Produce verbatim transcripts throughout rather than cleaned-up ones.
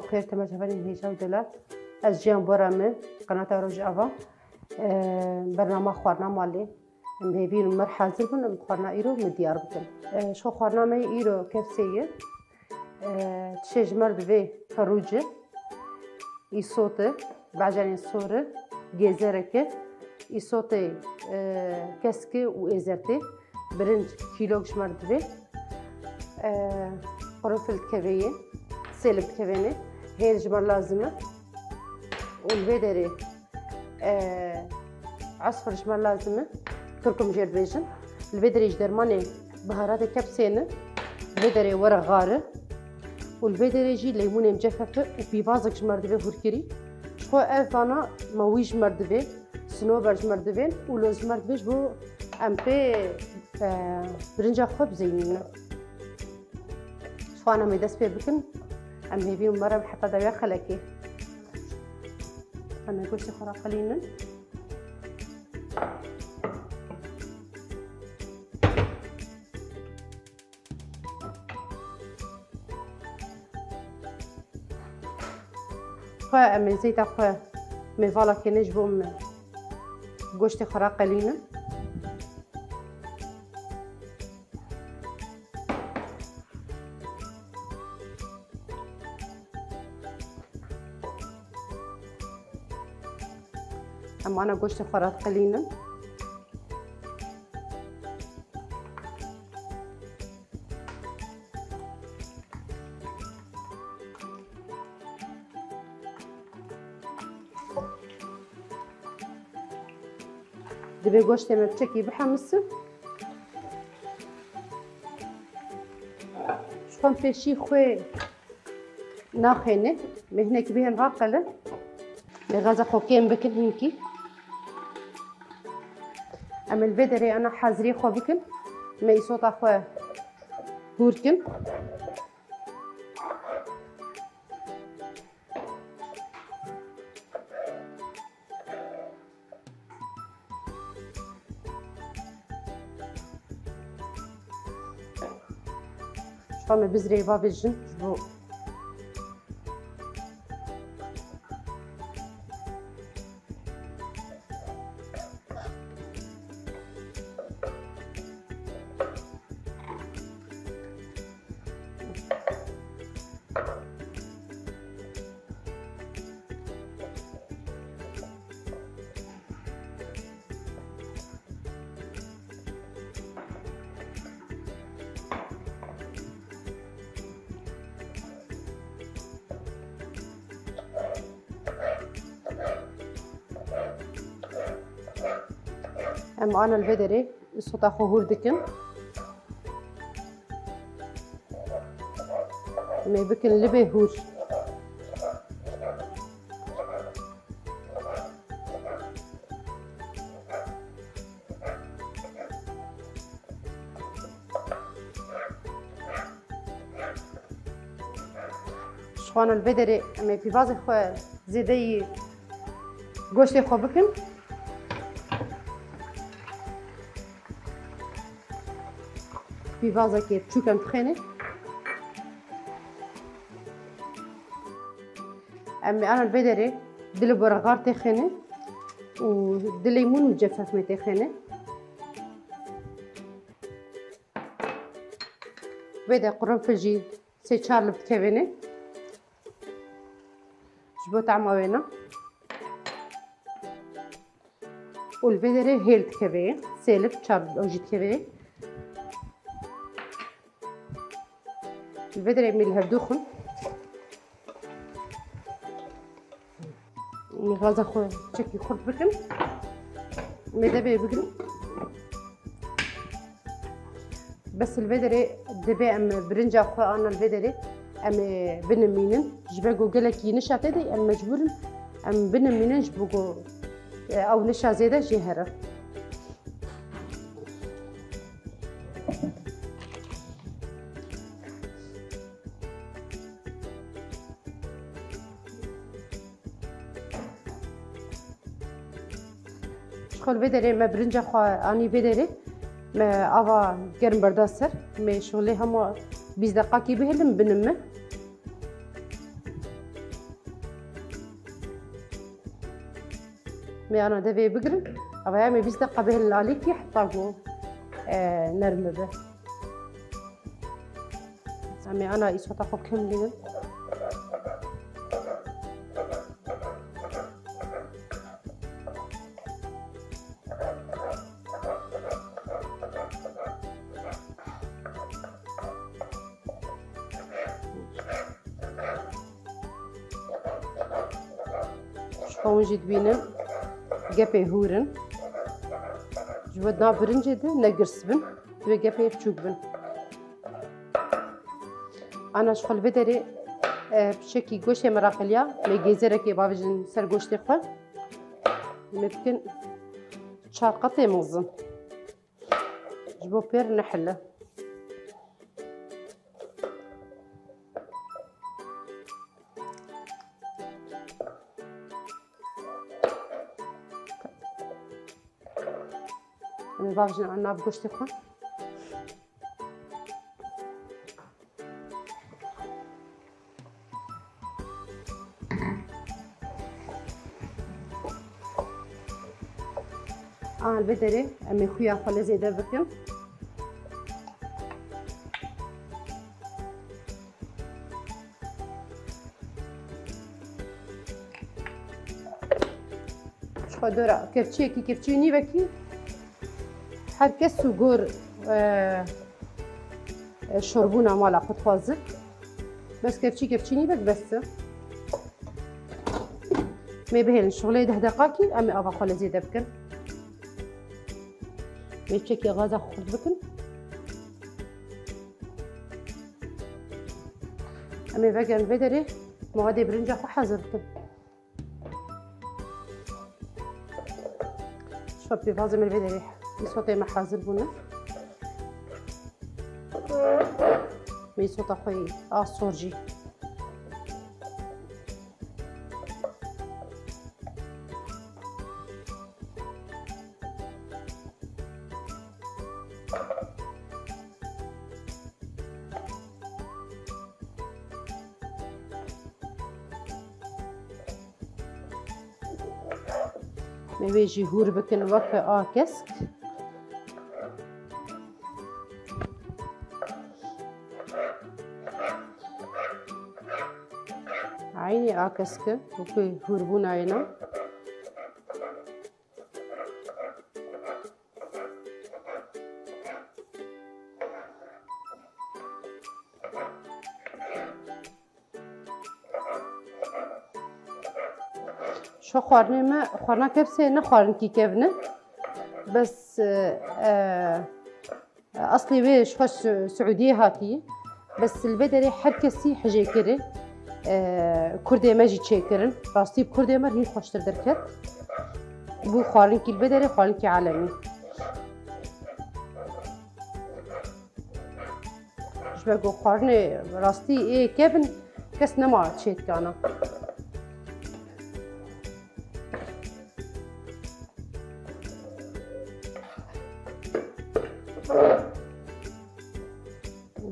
Xêr temaşevanên hêja û delal. Ez Jiyan Bora me, qenata Rojava. Ee, bernama xwarina malê. Em hêvî in mir hazir bin, em xwarina îro min diyar bikin. Ee, ji xwe xwarina me îro kepsê ye. Ee, tişê ji me re divê ferûc e, îsot e, bacanên sor e, gêzerek e, îsotê, ee, kesk e û êzertê. Birinc kîlok ji me re divê. Ee, qurunfil dikevê yê, sêlib dikevêne, hêl ji me re lazim e. Û li vê derê, e, esfir ji me lazim e. Kirkum jê dibêjin. Li vê derê ji dermanê biharatê kepsê ne. Li vê derê were xar e. Û li vê derê jî leymûnê micefef e û pîvazek ji me re divê hûrkirî. Ji xwe ev vana mewî ji me re divê. Sinober ji me re divên û loz ji me re divê ji bo em pê, e, birinca xwe bizeyînin. Ji xwe em ê dest pê bikin. Em hêvî û merem heta dawiya xelekê. Em ê goştê xwe raqelînin. Xwe em ê zeyta xwe mêvala kêne ji bo me goştê xwe raqelînin. Em ana goştê xwe radiqelînin. Divê goştê me piçekî bihemisin. Ji xwe pêşî xwê naxêne. Me hinekî bihên raqele. Me gaza xwe kêm bikin hinkî. Em ê li vê derê ana hezirê xwe bikin. Me îsota xwe hûr kin. Ji xwe me bizrê bavêjin ji bo. Em ana li vê derê îsota xwe hûr dikin. Em ê bikin libê hûr. Ji xwe li vê derê em ê pîvazê xwe zêdeyî goştê xwe bikin. Pîvazekê biçûk em dixêne. Em ê ana li vê derê dilê bora xar têxêne û dilê mûn û cefef me têxêne. Vê de qurunfil jî sê çar lib dikevêne. Ji bo tema wêna. Û li vê derê hêl dikeve, sê lib çar lib jî dikeve. Li vê derê em ê li hevdû xin. Em ê gaza xwe çekî xurt bikin. Em ê devê bigirin. Bes li vê derê divê em birinca xwe ana li vê derê em ê binimînin. Ji ber ku gelekî nişa tê de em mecbûr in em binimînin ji bo ku, e, ew nişa zêde jê here. Ji xwe li vê derê me birinca xwe anî vê derê. Me ava germ berda ser. Me şixulê hema bîst deqakî bihêlin binim me. Em ê ana devê bigirin. Ava em ê bîst deqa bihêlin alîkî heta ku, e, nerm bibe. Em ê ana îsota xwe kimlînin. Ji xwe hûn jî dibînin gepê hûr in. Ji we nav birincê de ne girs bin, divê gepê biçûk bin. Ana ji xwe li vê derê, e, piçekî goştê me raqeliya, me gêzerekê bavêjin ser goştê xwe. Me bikin çar qetê mezin. Ji bo pêr nehile. Em ê bavêjin a nav goştê xwe. A, li vê derê em ê xuya xwe lê zêde bikin. Ji xwe dora kevçiyekî, kevçiyê nîvekî, her kes û gor, e, e, şorbûna mala xwe dixwaze. Bes kevçî, kevçî nîvek bes e. Mê bihêlin şixulê deh deqakî, em ê ava xwe lê zêde bikin. Mê çekê gaza xwe xurt bikin. Em ê vegerin vê derê, mewedê birinca xwe hezir bikin. Şo pêvazê min vê derê îsotê me hazir bûne. Me îsota xwe yî a sor jî. Me wê jî hûr bikin weke a kesk. Eynî a kesk e, wekî hûrbûna ye ne. Şo xwarinê me, xwarina kepsê ne xwarinkî kevn e. Bes, e, e, eslê wê ji xwe Su-, Siûdiyê hatî. Bes li vê derê her kesî hijê kir e. E, Kurdê me jî çêkirin. Rastî bi Kurdê me hîn xweştir derket. Bû xwarinkî li vê derê xwarinkî alemî. Ji ber ku xwarinê rastî ê kevn kes nema çêdikana.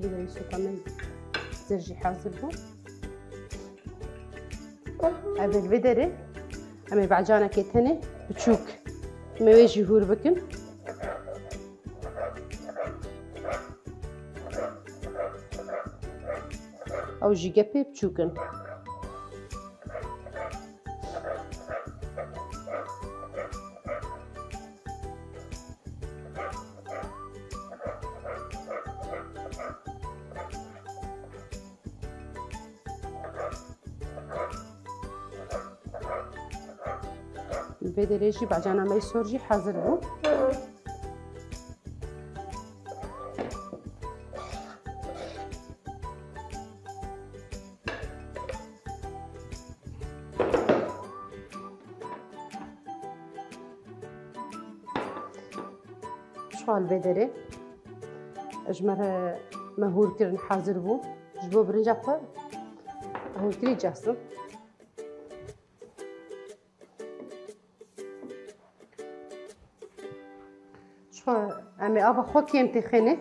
Bîra îsota me zir jî hazir bû. Ev ê li vê derê em ê becanekê tenê biçûk me wê jî hûr bikin. Ew jî gepê biçûk in. Vê derê jî becana me sor jî hazir bû. Şal vê derê ji me re me hûr kirin hazir bû. Ji bo birinca xwe hûrkirî casin. Ji xwe em ê ava xwe kêm tê xênê.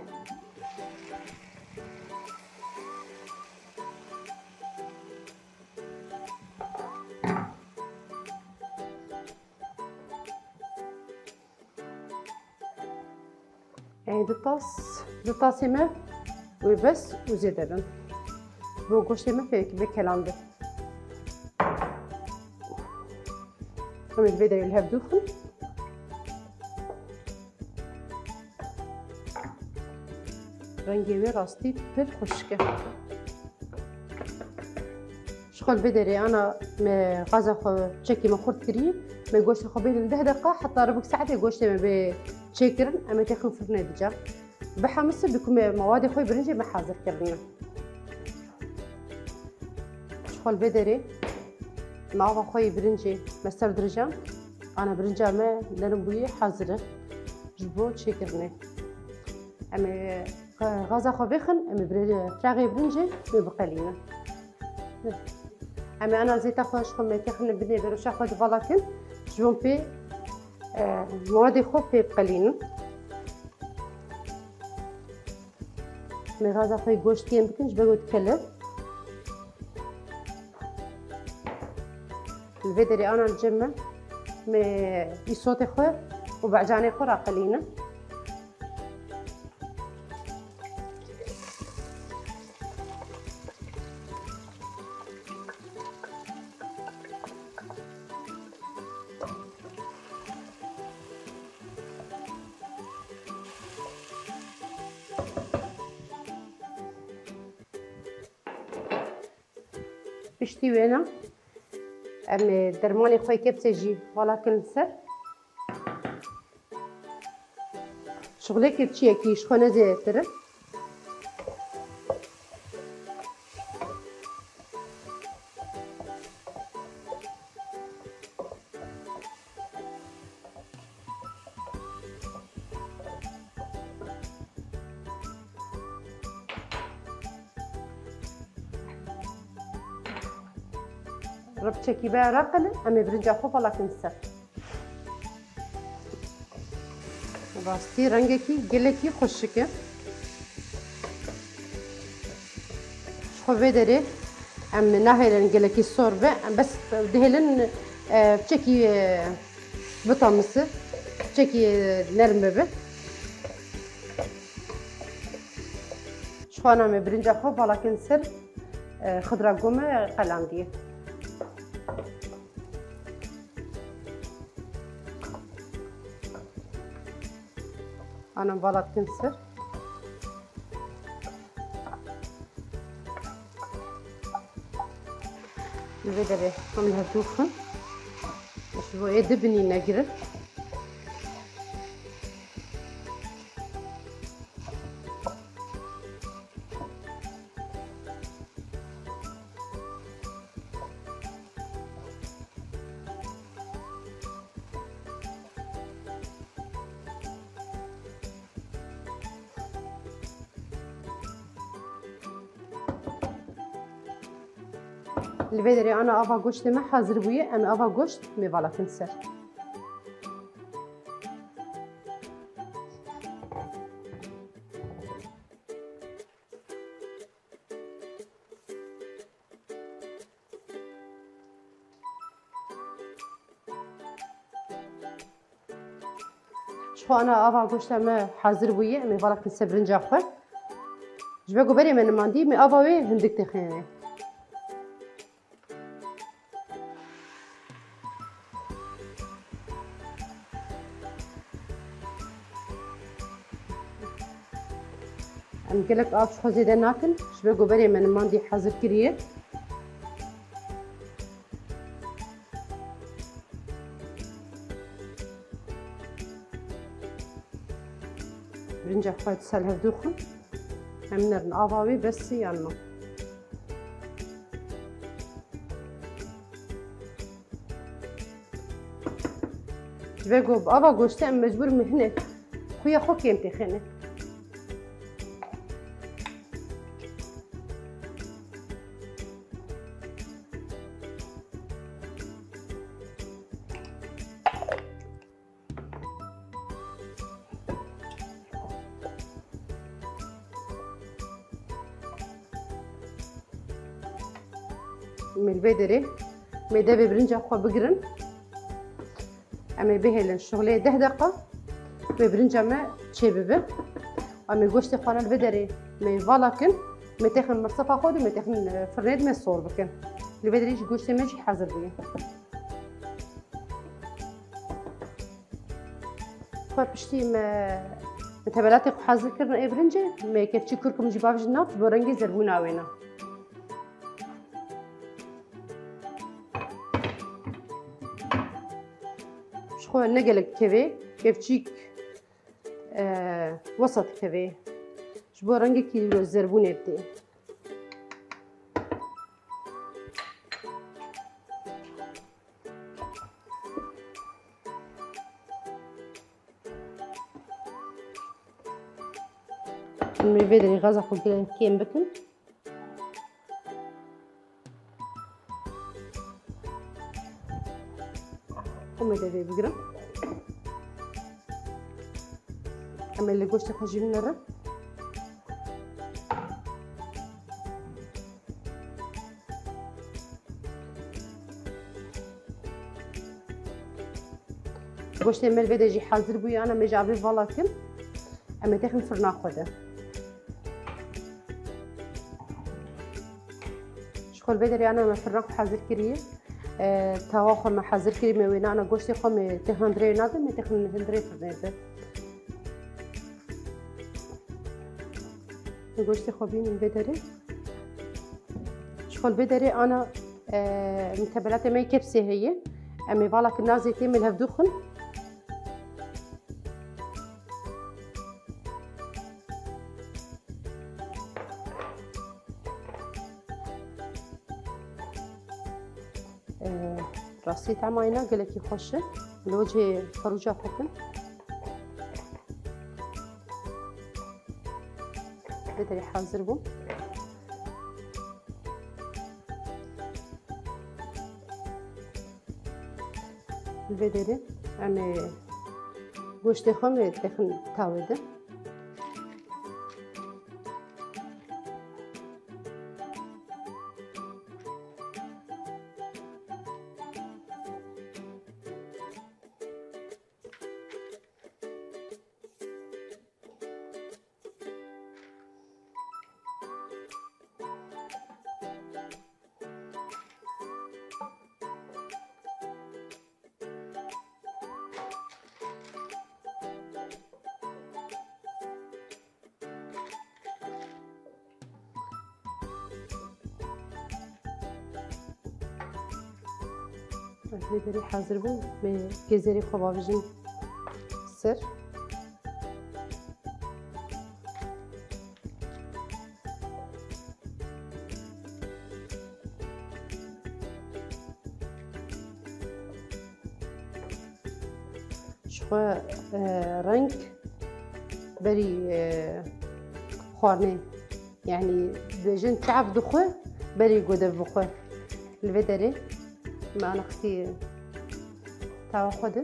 Ê, du tas, du tasê me wê bes û zêde bin. Bo goştê me pê, pê kelan be. Em ê li vê derê li hev dûxin. Rengê wê rastî pir xweşik e. Ji xwe li vê derê ana me gaza xwe çekî me xurt kiriye. Me goştê xwe bêhnin deh deqa, heta ribik saetê goştê me bê çêkirin, em ê têxin firnê dican. Bihemisi bi ku me mewadê xwe yê birincê me hazir kirine. Ji xwe li vê derê me ava xwe yê birincê me ser dirjan. Ana birinca me nerim bûye hazir e ji bo çêkirinê. Em ê gaza xwe vêxin, em ê bire-, firaxê birincê wê biqelînin. Em ê ana zêta xwe ji xwe me têxine binê, beroşa xwe divala kin, ji bo pê, e, mewadê xwe pê biqelînin. Me gaza xwe goştiyên bikin ji ber ku dikele. Li vê derê ana li cem me, me îsotê xwe û becanê xwe raqelînin. Piştî wêna em ê dermanê xwe kepsê jî vala kirin ser. Şixulê kepçiyekî ji xwe ne zêdetir e. Ripçekî be raqilin, em ê birinca xwe vala kin ser. Rastî rengekî gelekî xweşik e. Ji xwe vê derê em nahêlin gelekî sor be, em bes dihêlin, e, çekî, e, bitamisi, çekî, e, nerm bibe. Ji xwe ana me birinca xwe vala kin ser, e, xidra ku me qelandiye. Ana vala dikin ser. Li vê derê em li hev dûxin. Ji bo ê di binî negirin. Li vê derê ana ava goştê me hazir bûye, em ê ava goşt mêvala kin ser. Ji xwe ana ava goşta me hazir bûye, em ê vala kin ser birinca xwe. Ji ber ku berê me nimandî, me ava wê hindik têxêne. Em gelek av ji xwe zêde nakin, ji ber ku berê me nimandî hazir kiriye. Birinca xwe dîsa li hev dûxin. Em nerin ava wê besî yan na. Ji ber ku bi ava goştê em mecbûr in hinek xuya xwe kêm têxêne. Em ê li vê derê mêdevê birinca xwe bigirin. Em ê bihêlin şixulê deh deqa. Wê birinca me çê bibe. Em ê goştê xwe li vê derê me vala kin, me têxin mirsefa xwe de, me têxin, e, firnê de me sor bikin. Li vê derê jî goştê me jî hazir bûye. Xwe piştî me, me tebelatê xwe hazir kirin ê birincê, me kevçî kurkum jî bavêjin nav, ji bo rengê zerbûna wêna. Ji xwe ne gelek kevê, kevçîk, e, wesat kevê. Ji bo rengekî wilo zerbûnê bidê. Em ê vê derê gaza xwe gelek kêm bikin. Em ê devê bigirin. Em ê li goştê xwe jî binerin. Goştê me li vê de jî hazir bûye, ana me jî avê vala kin. Em ê têxin firna xwe de. Ji xwe li vê derê ana me firna xwe hazir kiriye. E, tawa xwe me hazir kiriye, me wêna ana goştê xwe me têxin hundirê nade, me têxin hundirê firnê de. Goştê xwe bînin vê derê. Ji xwe li vê derê ana, e, tebelatê me kepsê heye. Em ê vala kin nazê tê me li hev dûxin. Ee, rastî tema îna gelekî xweş e. Li wecihê ferûca xwe kin. Vê derê hazir bû. Li vê derê em ê goştê xwe em ê têxin tawê de. Ez vê derê hazir bûm. Me gezerê xwe bavêjin ser. Ji xwe, e, reng berî, e, xwarinê. Yanî dibêjin çav dixwe, berî godev bixwe. Li vê derê me ana xistî tawa xwe de.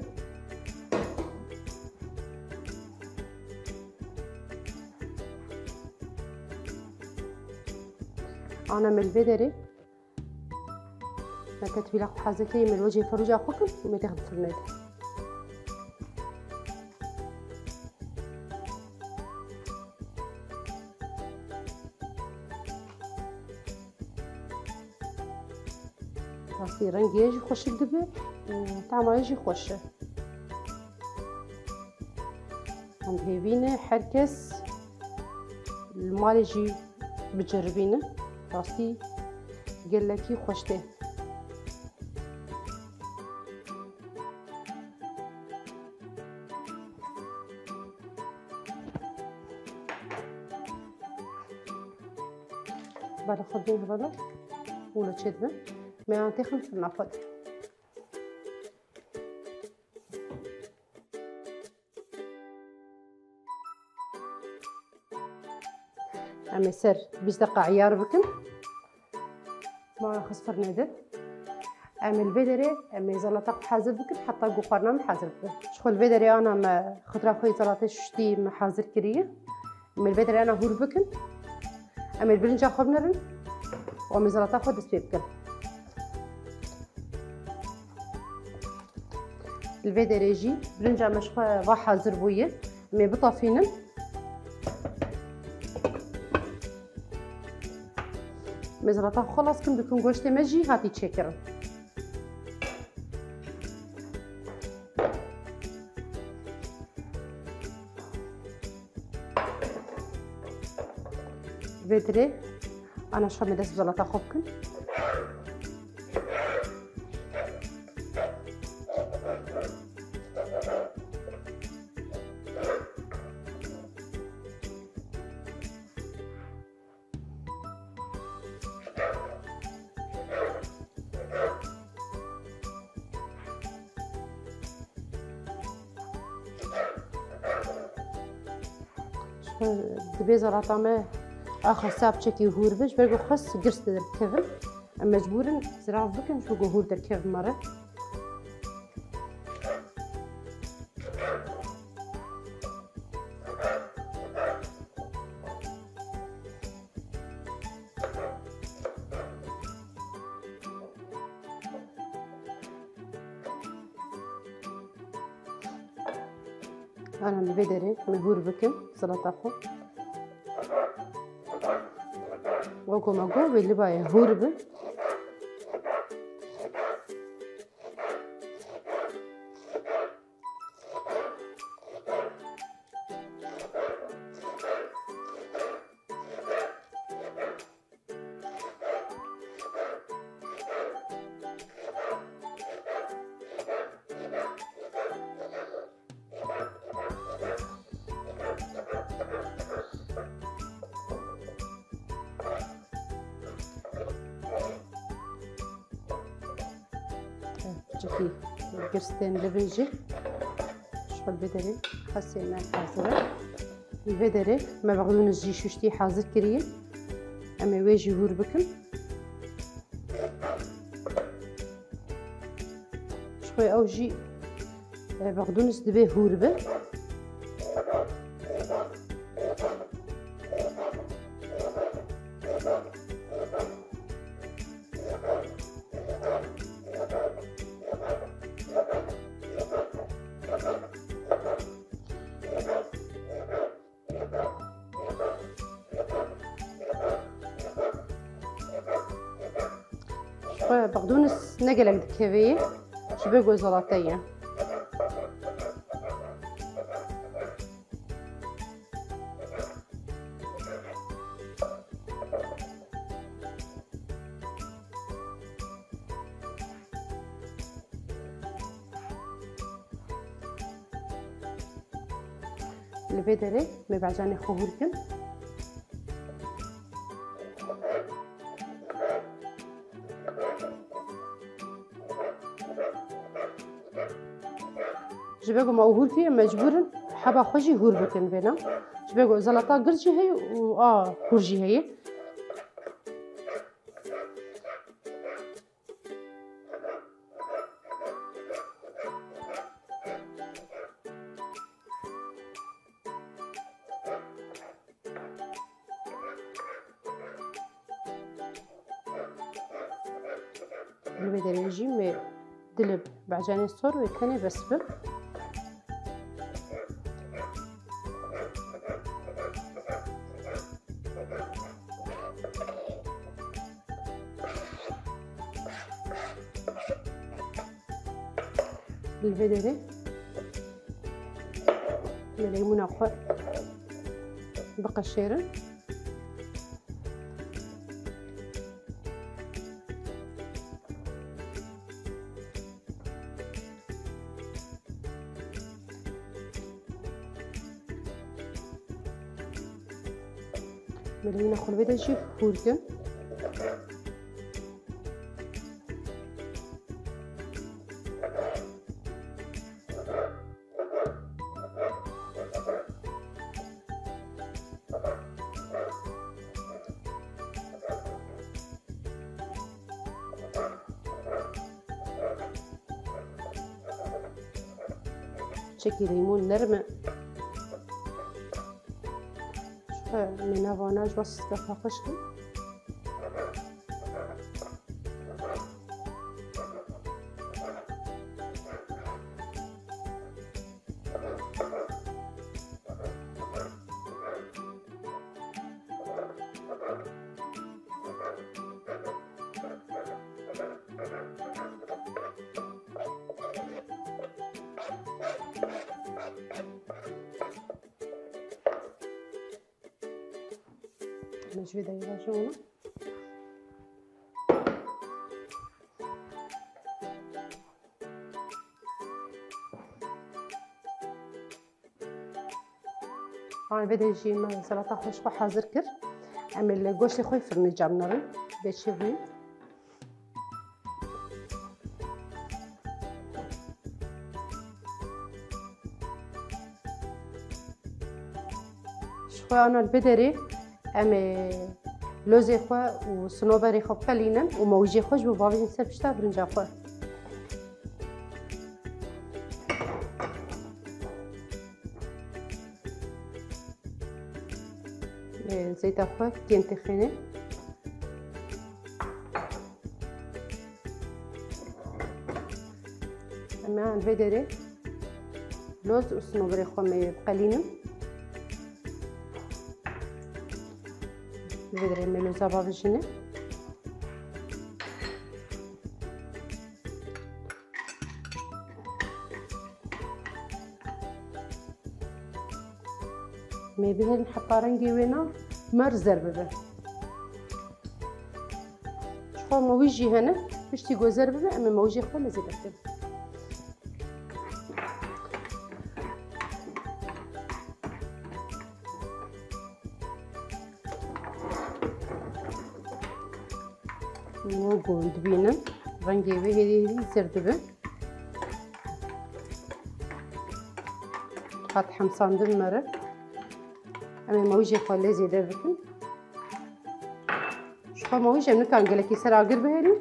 Ana me li vê derê. Me tetbîla xwe hazir kirî, me li wecihê ferûca xwe kir û me têxin firnê de. Rastî rengê jî xweşik dibe û tama jî xweş e. Em hêvî ne her kes li malê jî biceribîne. Rastî gelekî xweş tê. Bala xwe bên hevala û li çê dibe. Me an têxin firna xwe de. Em ê ser bîst deqa eyar bikin. Ma xist firnê de. Em ê li vê derê, em ê zelata xwe hazir bikin, heta ku xwarina me hazir bibe. Ji xwe li vê derê ana me xidra xwe yê zelatê şuştî me hazir kiriye. Em ê li vê derê ana hûr bikin. Em ê birinca xwe binerin û em ê zelata xwe dest pê bikin. Li vê derê jî birinca me ji xwe va hazir bûye. Em ê bitafînin. Me zilata xwe xilas kim, dikin goştê me jî hatî çêkirin. Vê dirê ana şa me dest bi zilata xwe bikin. Dibê zilata me axa sap çekî hûr be, ji ber ku xwest girs dikevin. Em mecbûr in zirav bikin, ji bo ku hûr derkevin me re. Ana li vê derê me hûr bikin zilata xwe. Wek ku me got, wê li ba ye hûr bin. Çikî girstên li vin jî ji xwe li vê derê xesê me hazir e. Li vê derê me bexdûnis jî şuştî hazir kiriye. Em ê wê jî hûr bikin. Ji xwe ew jî, e, bexdûnis divê hûr be. Xwe bexdûnis ne gelek dikeve yê, ji ber ku zelate ye. Li vê derê me bacanê xwe hûr kin. Ji ber ku me hûr kiriye, mecbûr in heba xwe jî hûr bikin vêna. Ji ber ku zelata girs jî heye û a hûr jî heye. Li vê derê jî me dilê bacanê sor wê tenê bes bi. Li vê derê me leymûna xwe biqeşêrin. Melewîna xwe li vê de jî hûr kin. Çekî leymûn nerm e. Ji xwe me navana ji wan sîska paqij kir. Ji vê derê re jî wana. An vê de jî me salata xwe ji xwe hazir kir. Em ê li goştê xwe firnê camnerin. Bê çi bû? Ji xwe ana li vê derê em ê lozê xwe û sinoberê xwe biqelînin û mewîjê xwe ji bo bavêjin ser pişta birinca xwe. Ê, zeyta xwe kêm têxêne. Em ê an vê derê loz û sinoberê xwe me biqelînin. Vê derê me loza bavêjine. Em ê bihêlin heta rengê wê na mer zer bibe. Ji xwe mewîj jî hene, piştî ku zer bibe, em ê mewîjê xwe lê zêde bikin. Û ku dibînin, rengê wê hêdî hêdî zer dibe. Hat hemsandin mere. Em ê mewîjê xwe lê zêde bikin. Ji xwe mewîj em nikarin gelekî ser agir bihêlin.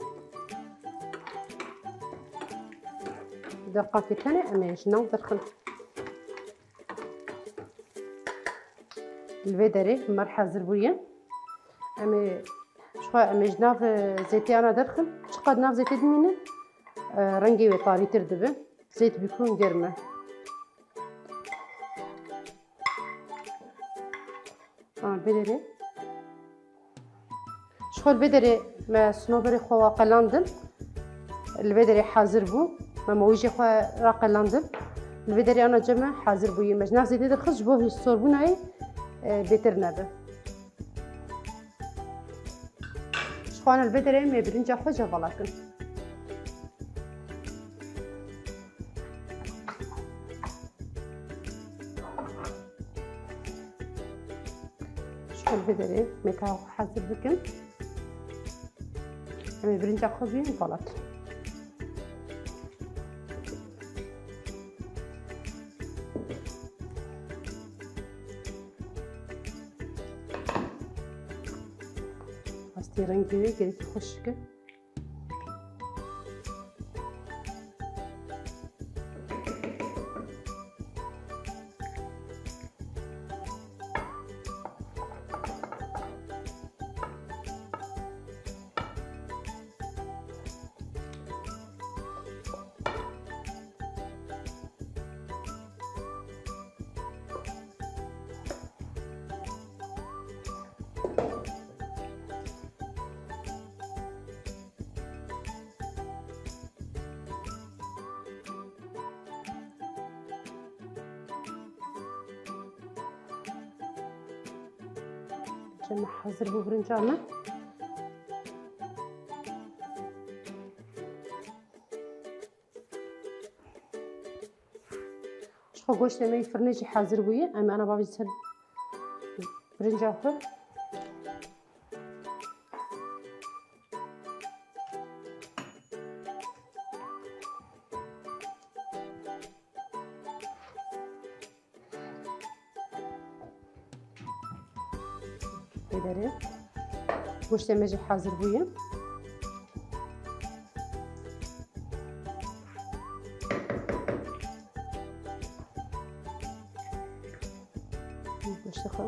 Deqakê tenê em ê ji nav derxin. Li vê derê mer hazir bûye. Em ê ji xwe em ê ji nav, e, zeytiyana derxin. Çiqas nav zeytê dimîne, e, rengê wê tarîtir dibe. Zeyt bîkûn germ e. Ha, vê derê. Ji xwe li vê derê me sinoberê xwe wa qelandin. Li vê derê hazir bû. Me mewîjê xwe raqelandin. Li vê derê ana cem me hazir bûyî. Me ji nav zêdê derxist ji bo hîstorbûna wê, e, bêtir nebe. Ji xwe ana li vê derê me birinca xwe cevala kin. Ji xwe li vê derê mêka xwe hazir bikin. Em ê birinca xwe bînin balat. Rastî rengê wê gelekî xweşik e. Cem hazir bû birinca me. Ji xwe goştê me yê firnê jî hazir bûye. Em ana bavêjin ser birinca xwe. Vê derê goştê me jî hazir bûye. Goştê xwe.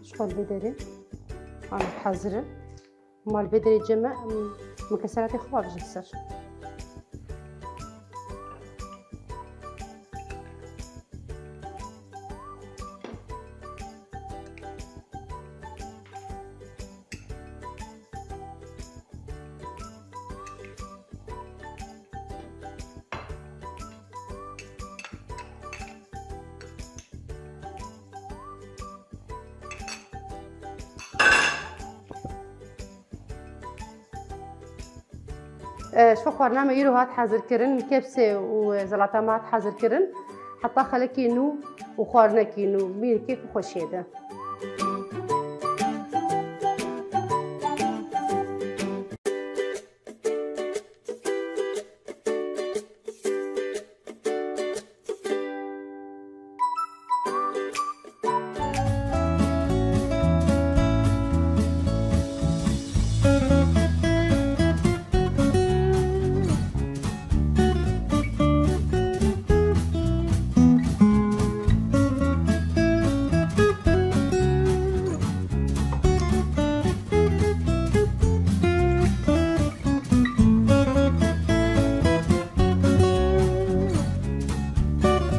Ji xwe li vê derê. Ana hazir e. Ma li vê derê cem e, em mikeseratê xwe bavêjin ser. Ji xwe xwarina me îro hat hezirkirin, kepsê û zelata me hat hezirkirin. Heta xelekê nû û xwarinekî nû mîrkê ku xweşiyê de.